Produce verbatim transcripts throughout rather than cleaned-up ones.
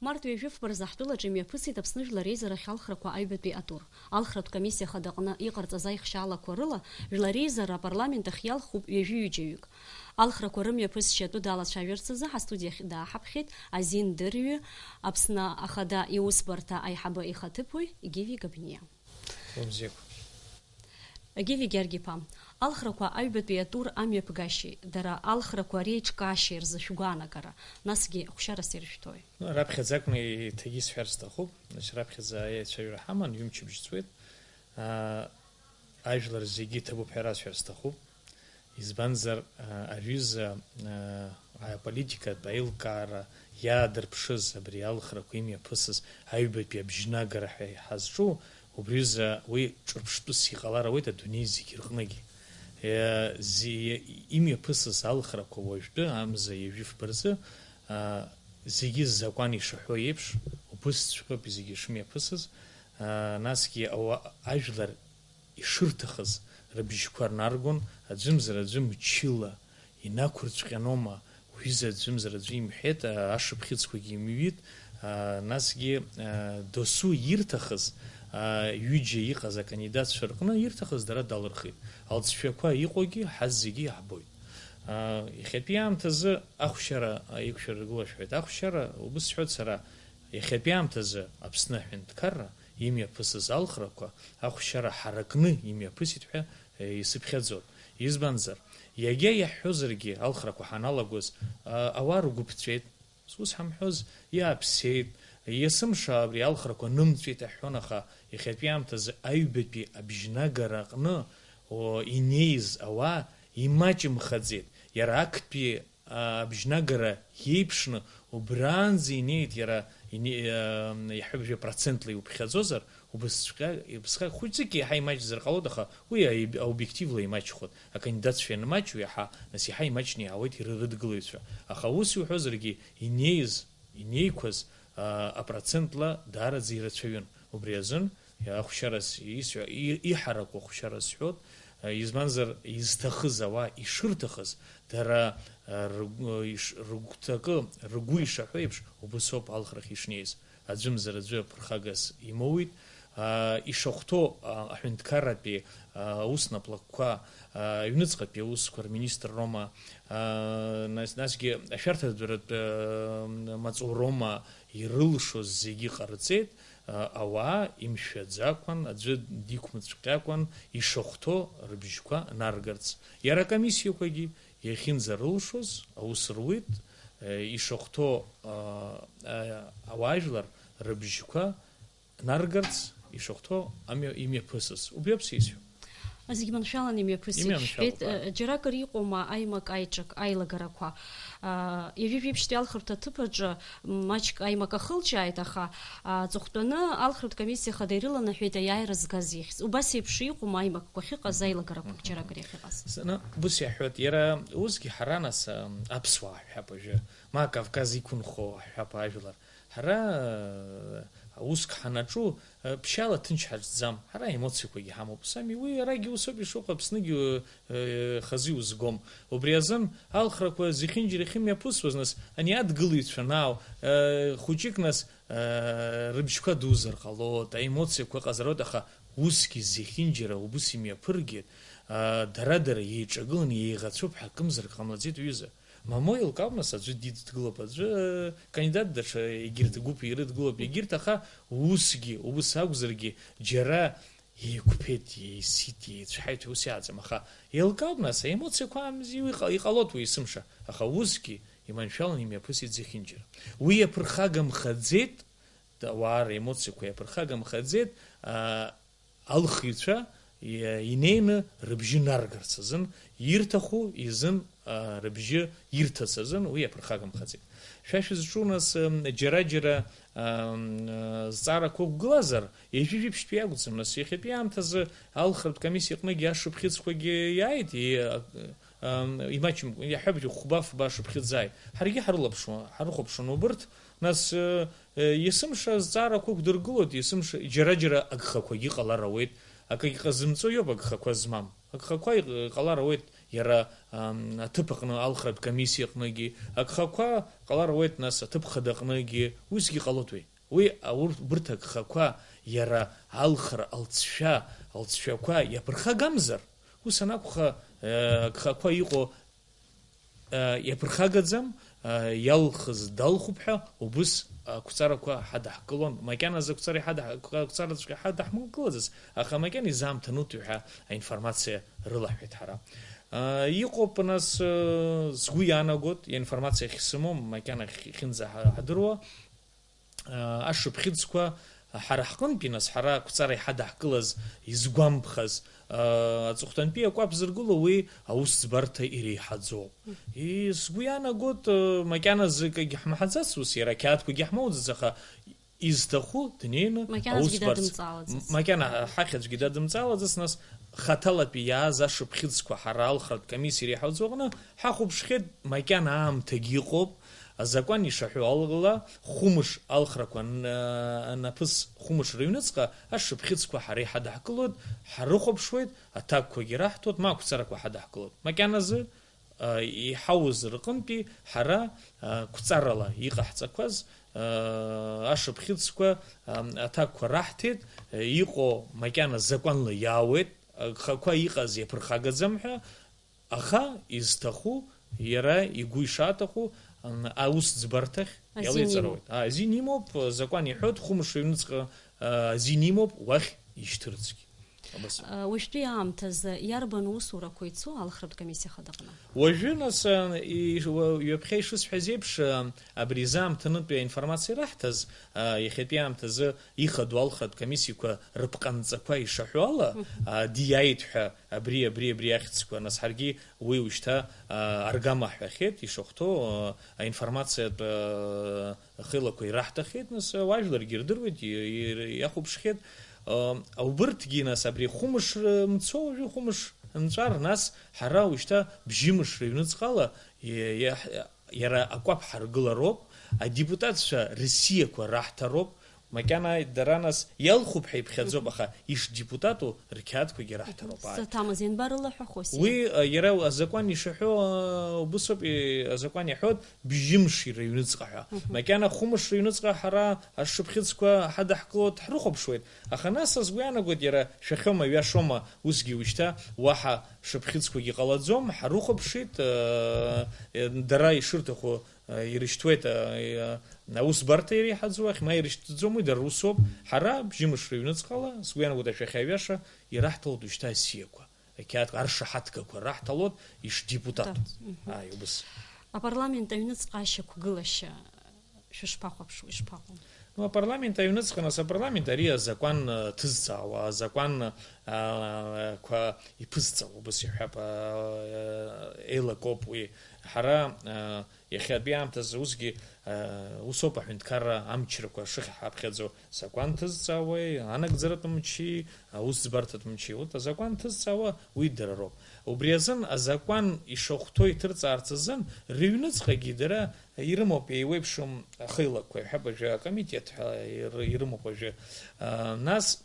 Март ҩажәи фба рзы ҳтәылаҿы имҩаԥысит Аԥсны Жәлар Реизарахь алхрақәа аҩбатәи атур. Алхратә комиссиа ахадоҟны иҟарҵаз аихшьаалақәа рыла, Жәлар Реизара апарламент ахь иалхуп ҩажәи ҩыџьаҩык. Алхрақәа рымҩаԥысшьа атәы далацәажәарц азы ҳастудиахь дааҳаԥхьеит азин дырҩы, Аԥсны Ахада иусбарҭа аиҳабы ихаҭыԥуаҩ Гиви Габниа. Уамзеиқәа. Гиви Георги-иԥа, алхрақәа аҩбатәи атур амҩаԥгашьеи, дара алхрақәа реиҿкаашьеи рзы шәгәаанагара, насгьы хәшьарас иршәҭои? Ну, раԥхьаӡа акәны еиҭагьы исҳәар сҭахуп, значит, раԥхьаӡа аицәажәара ҳаман, ҩымчыбжь ҵуеит. Аа, ажәлар зегьы иҭабуп ҳәа расҳәар сҭахуп. Избанзар, а, аҩыза, а, аполитикатә аилкаара иаадырԥшыз, абри алхрақәа имҩаԥысыз аҩбатәи абжьнагара ҳәа иҳазҿу, убри рзы уи ҿырԥштәыс иҟалар ауеит адунеи зегьы рҟныгьы. Е, зи-, имҩаԥысыз алхрақәа уажәтәы, амза ҩажәи фба рзы, а, зегьы закәан ишаҳәо еиԥш, убысҵәҟьоуп зегьы ишымҩаԥысыз, а, насгьы ауа-, ажәлар ишырҭахыз рыбжьқәа рнаргон, аӡәымзар аӡәы мчыла инақәырцәҟьанома, уҩыза аӡәымзар аӡәы имҳәеит, а, ашыԥхьыӡқәагьы имҩит, а, насгьы, а, досу ирҭахыз, а, ҩыџьа иҟаз акандидатцәа рҟны ирҭахыз дара далырхит. Алҵшәақәа иҟоугьы ҳаззегьы иаҳбоит. А, иахьатәи аамҭазы ахәшьара, а, еиқәшәара ргылашәҳәеит. Ахәшьара, убыс сҳәоит сара, иахьатәи аамҭазы Аԥсны аҳәынҭқарра имҩаԥысыз алхрақәа ахәшьара ҳаракны имҩаԥысит ҳәа, е, исыԥхьаӡоит. Избанзар, иагьа иаҳҳәозаргьы, алхрақәа ҳаналагоз, а, ауаа ргәы ԥҵәеит. Ус ҳамҳәоз, иааԥсеит, есымша абри алхрақәа нымҵәеит ҳҳәон, аха иахьатәи аамҭазы аҩбатәи абжьнагара аҟны, о, инеиз ауаа имаҷымхаӡеит. Иара актәи а, абжьнагара иеиԥшны, убраанӡа инеит иара, ине-, а, иаҳҳәап, жәа процентла иуԥхьаӡозар, убысҵәҟьа, убысҟак хәыҷӡак иаҳа имаҷзар ҟалоит, аха уи аиб-, аобиективла имаҷхоит. Акандидатцәа ианмаҷу иаҳа, нас иаҳа имаҷны иаауеит иара рыдгылаҩцәа. Аха ус иуҳәозаргьы, инеиз, инеиқәаз, а, апроцентла даараӡа ирацәаҩын. Убри азын, ахәшьарас исҳәо, и-, иҳараку ахәшьара сҳәоит, избанзар, изҭахыз ауаа ишырҭахыз, дара, ргәы, иш-, рыгәҭакы, ргәы ишаҳәо еиԥш, убыс ауп алхрахь ишнеиз. Аӡәымзар аӡәы ԥырхагас имоуит. Ишахәҭоу, аҳәынҭқарратәи аус наплакқәа, аҩныҵҟатәи аусқәа рминистр роума, нас, насгьы ашәарҭадаратә маҵуроума ирылшоз зегьы ҟарҵеит, а, ауаа имшәаӡакәан, аӡәы диқәмыцәҟьакәан ишахәҭоу рыбжьқәа наргарц. Иара акомиссиақәагьы иахьынӡарылшоз аус руит, э, ишахәҭоу, а, а, ауаажәлар рыбжьқәа наргарц ишахәҭоу амҩа имҩаԥысыз. Убри ауп сизҳәо. Зегь маншәалан имҩаԥысит, имҩаншәалоуп, шәҳәеит. Ааи. Џьаракыр иҟоума аимак-аиҿак аилагарақәа? Ҩажәи жәиԥшьтәи алхырҭа аҭыԥ аҿы маҷк аимак ахылҿиааит, аха, аҵыхәтәаны алхратә комиссиа хада ирыланаҳәеит аиааира згаз ихьӡ. Убас еиԥш иҟоума аимакқәа ахьыҟаз, аилагарақәак џьаракыр иахьыҟаз? Зны убыс иаҳҳәоит, иара усгьы ҳара нас, ам, аԥсуаа ҳҳәап уажәы, ма Кавказ иқәынхо ҳҳәап ажәлар. Ҳара, э, ауск ҳанаҿу, э, ԥшьаала ҭынч ҳаҿӡам. Ҳара аемоциақәагьы ҳамоуп. Сами, уи арагьы усоуп ишыҟоу, Аԥсныгьы, э, хазы иузгом. Убри азын алхрақәа зехьынџьара иахьымҩаԥысуаз, нас, ани адгылаҩцәа наау, э, хәыҷык, нас, э, рыбжьқәа дузар ҟалоит, аемоциақәа ыҟазар ауеит, аха усгьы зехьынџьара убыс имҩаԥыргеит, э, дара-дара еиҿагыланы еиӷацәоуп ҳәа акымзарак ҟамлаӡеит, ҩыза. Мамоу еилкаауп, нас, аӡәы дидгылоуп, аӡәы, э, кандидат даҽа, егьырҭ гәыԥ ирыдгылоуп, егьырҭ, аха усгьы, ус акәзаргьы, џьара еиқәԥеит, еисит, еицәҳаит ҳәа ус иааӡам, аха еилкаауп, нас, аемоциақәа амзи, уи иҟа-, иҟалоит уи есымша, аха усгьы иманшәалан имҩаԥысит зехьынџьара. Уи иаԥырхагамхаӡеит, ауаа ремоциақәа иаԥырхагамхаӡеит, а, алхыҩцәа, иа-, инеины рыбжьы наргарц азын, ирҭаху изын, а, рыбжьы ирҭац азын, уи иаԥырхагамхаӡеит. Шәа шәызҿу, нас, м, џьара-џьара, ам, а, зҵаарақәа ықәгылазар, ҩажәи жәиԥшьтәи иакәӡам, нас, иахьатәи аамҭазы алхратә комиссиа аҟныгьы ашыԥхьыӡқәагьы иааит, и-, а, ам, имаҷым-, иаҳҳәап, хәба-фба шыԥхьыӡ ааит. Ҳаргьы ҳрылаԥшуан, ҳрыхәаԥшуан убырҭ, нас, э, Есымша азҵаарақәа ықәдыргылоит, есымша, џьара-џьара агхақәагьы ҟалар ауеит, акагьы ҟазымҵо иоуп агхақәа змам. Агхақәа иҟ-, ҟалар ауеит, иара, ам, аҭыԥ аҟны, алхратә комиссиа аҟныгьы, агхақәа ҟалар ауеит, нас аҭыԥ хада аҟныгьы, усгьы ҟалоит уи. Уи аурҭ-, убырҭ агхақәа иара алхра, алҵшәа, алҵшәақәа иаԥырхагамзар, ус анакәха, э, агхақәа иҟоу, э, иаԥырхагаӡам, э, иалхыз далхуп ҳәа убыс ақәҵарақәа ҳадаҳкылон, макьаназы ақәҵара иҳадаҳ-, ақәҵараҵәҟьа ҳадаҳмгылаӡац, аха макьана изаамҭанутәи ҳәа аинформациа рылаҳәеит ҳара. Э, иҟоуп, нас, э, сгәы иаанагоит, аинформациа ахьсымоу, макьана ахь-, ахьынӡаҳа-, ҳадыруа, ашыԥхьыӡқәа ҳара ҳҟынтәи, нас, ҳара ақәҵара иҳадаҳкылаз, изгәамԥхаз, аҵыхәтәантәи акәаԥ зыргыло уи аусӡбарҭа иреиҳаӡоуп. Мгм. И-, сгәы иаанагоит, макьаназы акгьы ҳмаҳаӡац, ус иара ақьаадқәагьы ҳмоуӡац, аха изҭаху днеины Макьана аӡәгьы аусбарц-, дадымҵаалаӡац. Макьана ҳахь аӡәгьы дадымҵаалаӡац, нас хаҭалатәи иааз ашыԥхьыӡқәа ҳара алхратә комиссиа иреиҳауӡоу аҟны ҳахәаԥшхьеит, макьана аамҭагьы ыҟоуп, азакәан ишаҳәо ала, хәымш алхрақәа н-, анаԥыс хәымш рыҩныҵҟа ашыԥхьыӡқәа ҳара иҳадаҳкылоит, ҳарыхәаԥшуеит, аҭакқәагьы раҳҭоит, ма ақәҵарақәа ҳадаҳкылоит. Макьаназы, а, иҳауз рҟынтәи ҳара, а, қәҵарала иҟаҳҵақәаз, а, ашыԥхьыӡқәа, а, аҭакқәа раҳҭеит, а, иҟоу макьана закәанла иаауеит, агхақәа иҟаз иаԥырхагаӡам ҳәа, аха изҭаху, иара игәы ишаҭаху, м, аусӡбарҭахь Азин иалеиҵароуит. Имоуп. А, азин имоуп, закәан иҳәоит, хәымш рыҩныҵҟа, а, азин имоуп, уахь ишьҭырцгьы. Абас. А, уажәтәи аамҭазы иарбан усурақәа ицо алхратә комиссиа хадаҟны? Уажәы, нас, а, и-, уа-, ҩаԥхьа ишысҳәаз еиԥш, а, абри изы аамҭанытәи аинформациа ираҳҭаз, а, иахьатәи аамҭазы ихадоу алхратә комиссиақәа рыԥҟанҵақәа ишаҳәо ала, Мгм. а, диааит ҳәа абри, абри, абри ахьӡқәа, нас ҳаргьы уи ушьҭа, а, аргама ҳҳәахьеит, ишахәҭоу, а, аинформациатә, а, хеилақәа ираҳҭахьеит, нас, а, уажәларгьы ирдыруеит, и-, и-, иахәаԥшхьеит. А, убырҭгьы, нас, абри хәымш, а, мцо, уажәы хәымш нҵәар, нас ҳара ушьҭа бжьымш рыҩныҵҟала, и-, иаҳ-, иара акәаԥ ҳаргылароуп, адепутатцәа рсиақәа раҳҭароуп, макьана дара, нас, иалхуп ҳәа иԥхьаӡоуп, Мгм. аха ишдепутату рқьаадқәагьы раҳҭароуп. Ааи. Саҭамыз, ианбарылаҳәахоси? Уи, а, иара азакәан ишаҳәо, а, убысоуп, и-, азакәан иаҳәоит, бжьымш рыҩныҵҟа ҳәа. Мгм. Макьана хәымш рыҩныҵҟа ҳара ашшыԥхьыӡқәа ҳадаҳкылоит, ҳрыхәаԥшуеит. Аха нас сгәы иаанагоит, иара шәахьоума, ҩашоума, усгьы ушьҭа уаҳа шыԥхьыӡқәагьы ҟалаӡом, ҳарыхәаԥшит, э, э, дара ишырҭаху, э, ирышьҭуеит, э, э, аусбарҭа иреиҳаӡоу ахь, ма ирышьҭӡом, уи дара русоуп. Ҳара бжьымш рыҩныҵҟала, сгәы иаанагоит, ашәахьа аҩаша ираҳҭалоит ушьҭа асиақәа, ақьаадқәа, аршаҳаҭгақәа раҳҭалоит ишдепутату. Мгм. Ааи, убыс. Апарламент аҩныҵҟа ашьақәгылашьа шәышԥахәаԥшуа, ишԥаҟоу? Ну, апарламент аҩныҵҟа, нас, апарламент ари азакәан, э, ҭызҵаауа, азакәан, э, қәа иԥызҵауа, убас иҳәап, э, еилакоуп уи. Ҳара, э, иахьатәи аамҭазы усгьы, э, усоуп аҳәынҭқарра амчрақәа шыхьаҳаԥхьаӡо, закәан ҭызҵаауеи, анагӡаратә мчи, аусӡбарҭатә мчи. Урҭ азакәан ҭызҵаауа уи дара роуп. Убри азын азакәан ишахәҭоу иҭырҵаарц азын рыҩныҵҟагьы дара ирымоуп, еиуеиԥшым ахеилакқәа, иҳәап, уажәы акомитет ҳәа ир-, ирымоуп уажәы. А, нас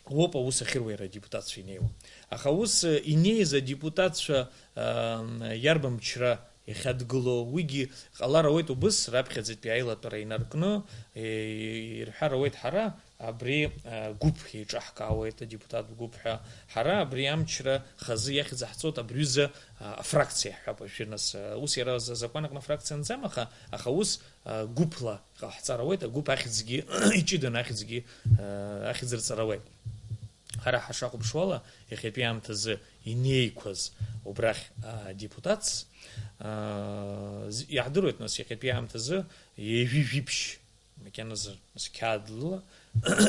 уоуп аус ахьыруеи иара адепутатцәа инеиуа. Аха ус, э, инеиз адепутатцәа, а, иарбан мчра иахьадгылоу, уигьы ҟалар ауеит убыс, раԥхьаӡатәи аилатәара инаркны, э, ирҳәар ауеит ҳара, Абри, э, гәыԥ еиҿаҳкаауеит, адепутат гәыԥ ҳәа. Ҳара абри амчра хазы иахьӡаҳҵоит абри ҩыза, а, афракциа ҳҳәап, уажәы нас, э, ус иара за-, азакәан аҟны афракциа анӡам, аха, аха ус, э, гәыԥла иҟаҳҵар ауеит, агәыԥ ахьӡгьы иҷыданы ахьӡгьы, э, ахьӡ рҵар ауеит. Ҳара ҳашахәаԥшуала, иахьатәи аамҭазы инеиқәаз убрахь, а, депутатс, а, з-, иаҳдыруеит, нас, иахьатәи аамҭазы ҩажәи жәиԥшь Макьаназы, нас, қьаад лыла,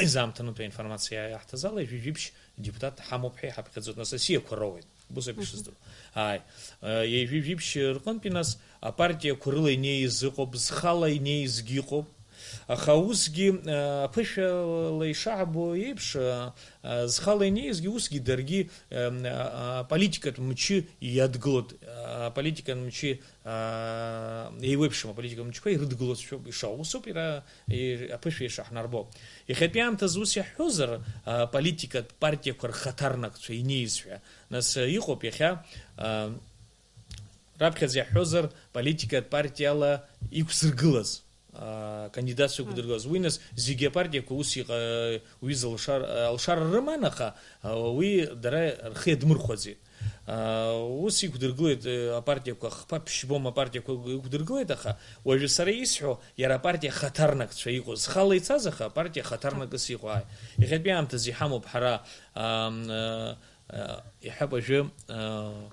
изаамҭанутәи аинформациа иаҳҭаз ала, ҩажәи жәиԥшь депутат ҳамоуп ҳәа иҳаԥхьаӡоит, нас, асиақәа роуеит. Убыс ауп Мгм. ишыздыру. Ааи. Э, ҩажәи жәиԥшь рҟынтәи, нас, апартиақәа рыла инеиз ыҟоуп, зхала инеизгьы ыҟоуп. Аха усгьы, а, аԥышәала ишаҳбо еиԥш, а, а, зхала инеизгьы, усгьы даргьы, а, а, аполитикатә мчы иадгылоит, а, аполитикатә мчы, а, еиуеиԥшым аполитикатә мчқәа ирыдгылоит шәоуп ишыҟоу. Усоуп иара, и-, аԥышәа ишаҳнарбо. Иахьатәи аамҭазы ус иаҳҳәозар, а, аполитикатә партиақәа рхаҭарнакцәа инеизшәа, нас, а, иҟоуп иахьа, а, раԥхьаӡа иаҳҳәозар, политикатә партиала иқәзыргылаз, аа, кандидатцәа, мм, иқәдыргылаз. Уи, нас, зегьы апартиақәа ус иҟа-, уи залшар-, алшара рыман, аха, аа, уи дара рхы иадмырхәаӡеит. Аа, ус иқәдыргылеит, э, апартиақәа, хԥа ԥшьбом апартиақәа иқәдыргылеит, аха уажәы сара исҳәо, иара апартиа хаҭарнакцәа иҟоу, зхала ицаз, аха апартиа хаҭарнакыс иҟоу, ааи. Иахьатәи аамҭазы иҳамоуп ҳара, аа, э, э, иҳәап, уажәы, э,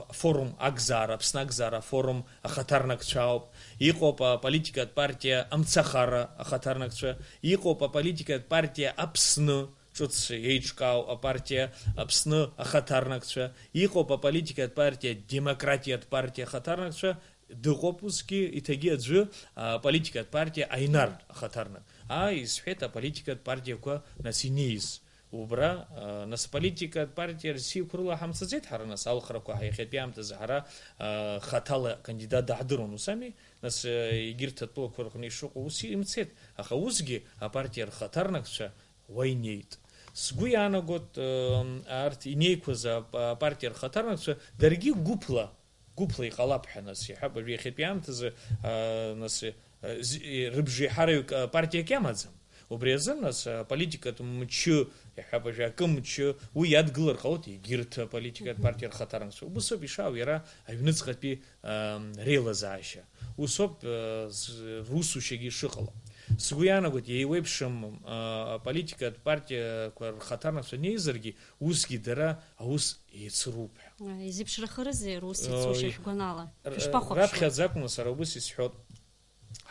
афорум, акзаара, Аԥсны акзаара афорум ахаҭарнакцәа ауп. Иҟоуп аполитикатә партиа Амцахара ахаҭарнакцәа, иҟоуп аполитикатә партиа Аԥсны, ҿыц еиҿкаау апартиа Аԥсны ахаҭарнакцәа, иҟоуп аполитикатә партиа Демократиатә партиа ахаҭарнакцәа, дыҟоуп усгьы, иҭагьы аӡәы, аполитикатә партиа Аинар ахаҭарнак. Ааи, исҳәеит аполитикатә партиақәа нас инеиз. Убра, а, нас, аполитикатә партиа рсиақәа рыла ҳамцаӡеит ҳара, нас, алхрақәа ҳа иахьатәи аамҭазы ҳара, а, хаҭала акандидат даҳдыруан, ус ами? Нас, а, егьырҭ атәылақәа рҟны ишыҟоу ус имцеит, аха усгьы апартиа рхаҭарнакцәа уа инеит. Сгәы иаанагоит, ы, арҭ инеиқәыз ап-, апартиа рхаҭарнакцәа даргьы гәыԥла, гәыԥла иҟалап ҳәа, нас, иаҳәап, уажәы иахьатәи аамҭазы, а, нас, а, зи-, рыбжеиҳараҩык, а, партиак иамаӡам. Убри азын, нас, аполитикатә мчы, иаҳҳәап, уажәы акы мчы, уи иадгылар ҟалоит егьырҭ аполитикатә, мгм, партиа рхаҭарнакцәа. Убыс ауп ишаау иара аҩныҵҟатәи, ам, реилазаашьа. Ус ауп, а, з-, русушьагьы ишыҟало. Сгәы иаанагоит, еиуеиԥшым, а, аполитикатә партиақәа рхаҭарнакцәа неизаргьы, усгьы дара аус еицыруп ҳәа. А, изеиԥшрахарызеи рус еицушьа, ой, шәгәанала? Р-, шәышԥахәаԥшуа? Раԥхьаӡа акәны сара убыс исҳәот.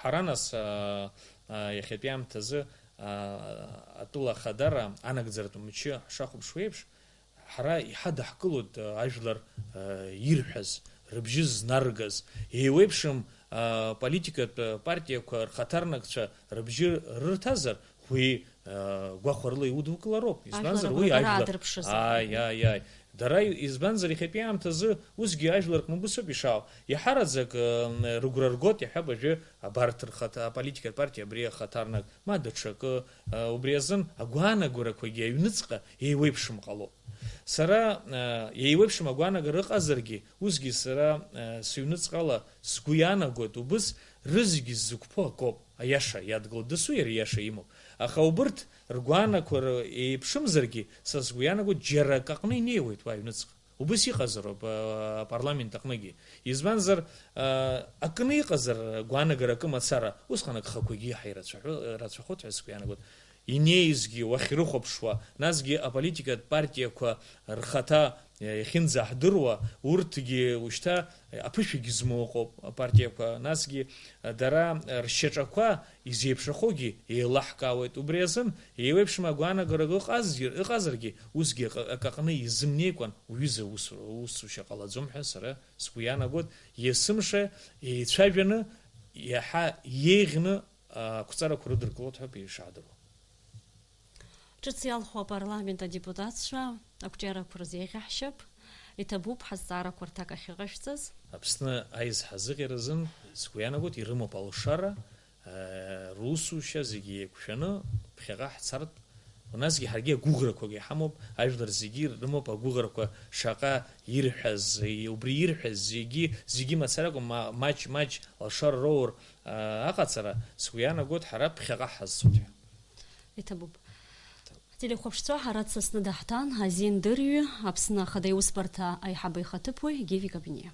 Ҳара нас, а, а, иахьатәи аамҭазы, а, атәыла ахадара анагӡаратә мчы ҳшахәаԥшуа еиԥш, ҳара иҳадаҳкылоит, а, ажәлар, а, ирҳәаз, рыбжьы знаргаз, еиуеиԥшым, а, политикатә партиақәа рхаҭарнакцәа рыбжьы рырҭазар, уи, а, гәахәарыла иудукылароуп. Избанзар, ажәлар уи агәра ажәлар аадырԥшызар. Ааи, ааи, ааи. Дара, избанзар, иахьатәи аамҭазы усгьы ажәлар рҟны убыс ауп ишаау. Иаҳараӡак, ы, рыгәра ргоит, иаҳҳәап, уажәы абарҭ рхаҭа-, аполитикатә партиа абри ахаҭарнак, ма даҽакы, ы, убри азын агәаанагарақәагьы аҩныҵҟа еиуеиԥшым ҟалоуп. Сара, ы, еиуеиԥшым агәаанагара ыҟазаргьы, усгьы сара, ы, сыҩныҵҟала сгәы иаанагоит, убыс рызегьы ззықәԥо акоуп, аиаша иадгыло дасу иара ииаша имоуп. Аха убырҭ ргәаанагара еиԥшымзаргьы, са сгәы иаанагоит, џьара акаҟны инеиуеит уа аҩныҵҟа. Убыс иҟазароуп, а, апарламент аҟныгьы. Избанзар, а, акны иҟазар, гәаанагара акы мацара, усҟан агхақәагьы иаҳа ирацәаҳәо-, рацәахоит ҳәа сгәы иаанагоит. Инеизгьы уахьрыхәаԥшуа, насгьы аполитикатә партиақәа рхаҭа, а, иахьынӡаҳдыруа, урҭгьы ушьҭа аԥышәагьы змоу ыҟоуп апартиақәа, насгьы, а, дара ршьаҿақәа изеиԥшрахогьы еилаҳкаауеит. Убри азын, еиуеиԥшым агәаанагарак ыҟазгьы-, ыҟазаргьы, усгьы акы-, акаҟны изымнеикәан уҩыза аус-, усушьа ҟалаӡом ҳәа сара сгәы иаанагоит, есымша еицәажәаны, иаҳа иеиӷьны ақәҵарақәа рыдыркылоит ҳәа ишаадыруа. Ҿыц иалху апарламент адепутатцәа ақәҿиарақәа рзеиӷьаҳшьап, иҭабуп ҳазҵаарақәа рҭак ахьыҟашәҵаз. Аԥсны аизҳа азыҟьаразын, сгәы иаанагоит, ирымоуп алшара, русушьа зегьы еиқәшәаны ԥхьаҟа ҳцартә, насгьы ҳаргьы агәыӷрақәак иҳамоуп, ажәлар зегьы рымоуп агәыӷрақәа, шаҟа ирҳәаз, убри ирҳәаз зегьы, зегьы мацара акәым, ма-, маҷ-маҷ алшара роур, а, аҟаҵара, сгәы иаанагоит, ҳара ԥхьаҟа ҳазцоит ҳәа. Иҭабуп. Ҳтелехәаԥшцәа, ҳара дсасны даҳҭан азин дырҩы, Аԥсны Ахада Иусбарҭа аиҳабы ихаҭыԥуаҩ Геви Кабиниа.